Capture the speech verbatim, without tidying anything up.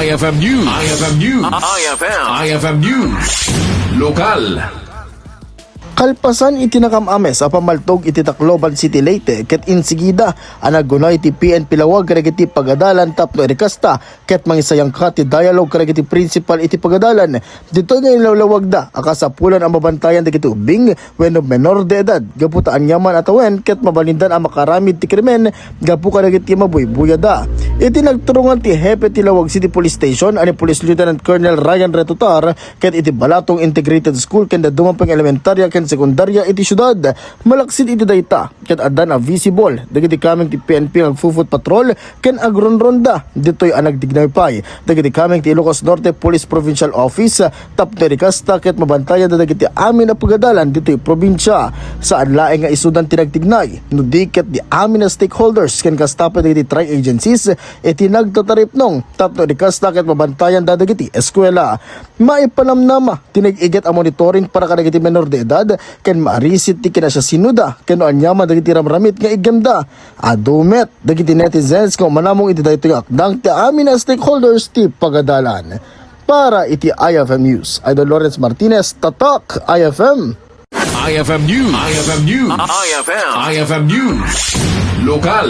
I F M News. I F M News. I F M. I F M News. Lokal. Kalpasan iti nakam-ames a pammaltog iti Tacloban City, Leyte, ket insigida a naggunay ti P N P Lawag kadagiti pagadalan tapno irikasta ket mangisayangka ti dialogue kadagiti principal iti pagadalan. Ditoy nga inlawlawagda a kasapulan a mabantayan dagiti ubbing wenno menor de edad gapu ta aniaman a tawen ket mabalindan a makaramid ti krimen gapu kadagiti mabuybuyada. Iti nagturungan ti hepe ti Lawag City Police Station a ni Police Lieutenant Colonel Ryan Retutar ket iti Balatong Integrated School ken dadduma pay nga elementaria ken sekundaria iti siudad. Malaksid iti dayta, ket addan a visible dagiti kameng ti P N P nga agfo-foot patrol ken agronronda ditoy a nagtignay pay dagiti kameng ti Ilocos Norte Police Provincial Office tapno irikasta ket mabantayanda dagiti amin a pagadalan ditoy probinsia. Saan laeng nga isudan ti nagtignay, no di ket di amin a stakeholders ken kasta pay dagiti tri agencies iti nagtataripnong tapno irikasta ket mabantayanda dagiti eskuela. Maipanamnama ti nag-iget a monitoring para kadagiti menor de edad ken maarisit ti kinasiasinoda ken no aniaman dagiti ramramit nga iggemda. Adu met dagiti netizens nga umanamong iti daytoy nga akdang ti amin a stakeholders ti pagadalan. Para iti I F M News, Idol Lawrence Martinez, Tatak, I F M. I F M News. I F M News. I F M. I F M News. Lokal.